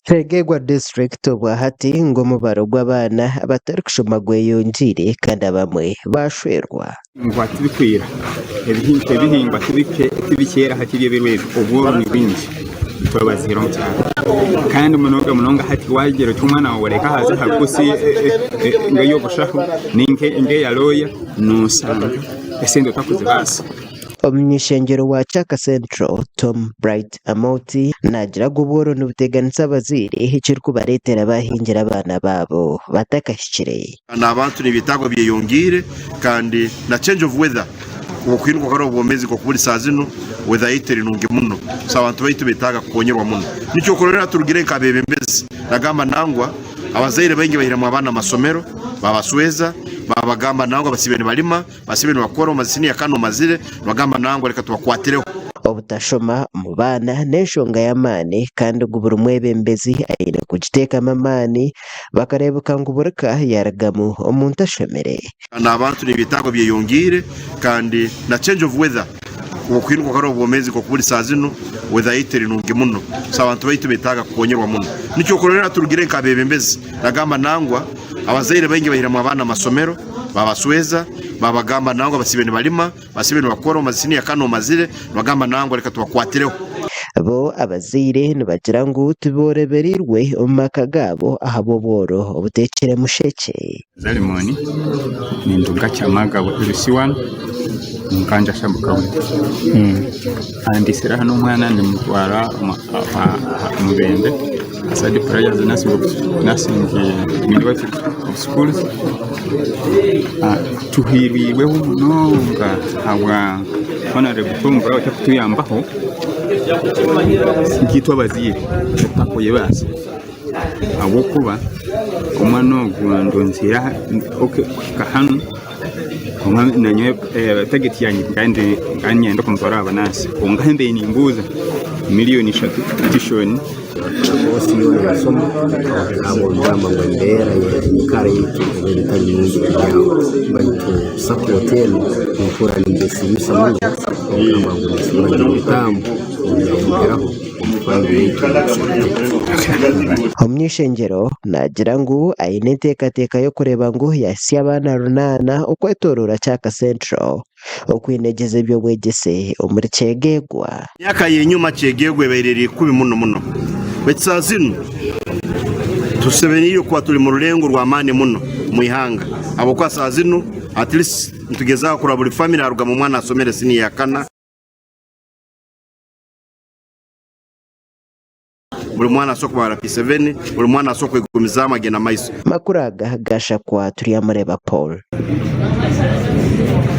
Kyegegwa District obwahati ngu omubaro gw'abaana abatarikushoma gweyongyeire kandi abamwe bashwerwa. Ebihingwa tibikwera, ebihingwa tibikyera hati eby'ebiro ebi, obworo ni bwingi itwe abazaire omu kyaro kandi munonga munonga hati waagira oti omwana waawe reka aze aha koosi nk'ey'obushaho nk'eya looya nooshanga esente otakuzibaasa. Omuny'ishengyero wa Kyaka Central, Tom Bright Amooti naagira ngu obworo nibuteganisa abazaire ekirikubareetera baahingira abaana baabo batakahikire. N'abantu n'ebyetaago byeyongiire kandi na change of weather okuhinduka kw'obwire obwomezi nkoku buri saaha zinu weather yaitu eri nungi muno so abantu baitu betaaga kukonyerwa muno. Nikyo okurorera turugire nk'abebembezi nagamba nangwa abazaire baingi baihiremu abaana amasomero babasweza babagamba nangwa basiibe nibalima Basibe nibakora omu siniya kandi omazire nibagamba nangwa reka tubakwatireho. Obutashoma omu baana n'enshonga y'amaani kandi ngu buri mwebembezi aine kugiteekamu amaani bakareebeka ngu buri ka yaarugamu omuntu ashomire. N'abantu n'ebyetaago byeyongiire kandi na change of weather okuhinduka kw'obwire obwomeezi nk'oku buri saaha zinu weather yaitu teri nungi muno so abantu baitu betaaga kukonyerwa muno. Nikyo okurorera turugire nk'abebembezi nagamba nangwa Abazaire baingi baihiremu abaana amasomero, babasweza, babagamba nangwa basiibe nibalima, basiibe nibakora omu siniya kandi omazire, nibagamba nangwa reka tubakwatireho. Bo abazaire nibagira ngu tiboorebereirwe omu maka gaabo ahabw'obworo obuteekire mushekye. Zalimoni ninduga Kyamagabo LC1 Nkanja sub county andisire hanu omwana nimutwara aha Mubende Aside prayers nursing midwifery of schools tuhwirweho munonga ahabwa Honorable Tom Brown kutuyambaho nkaitwe abazaire tutakuyebaasa ahabw'okuba omwana ogu ndonzire kuhika hanu Kwonka nanyowe target yangye nkaba niinyenda kumutwara aha banansi kwonka ahu mbaire nimbuuza miriyoni ishatu tuition. Koosi yoona nasoma ahabw'okugamba ngu embeera y'enyikara yaitu ebaire etari nungi biri aho baitu sapooti enu nimpurra ningyesiimisa muno okugamba ngu ninsiima ngira obutambu obunyayongeraho omu famire yaitu ey'okushemererwa. Omuny'eishengyero naagira ngu aine enteekateeka y'okureeba ngu yaahitsya abaana runaana okwetooroora Kyaka Central okwinegyeza eby'obwegyese omuri Kyegegwa. Emyaka y'enyuma Kyegegwa ebaire eri kubi muno muno baitu saaha zinu tusemeriire kuba turi mu rurengo rw'amaani muno omu ihanga ahabw'okuba saaha zinu at least nitugezaho kurora buri famire harugamu omwana asomere siniya ya kana. Buri mwana asobola kumara P7, buri mwana asobola kwegumizaamu agenda maiso. Amakuru aga gashakwa Turyamureeba Paul.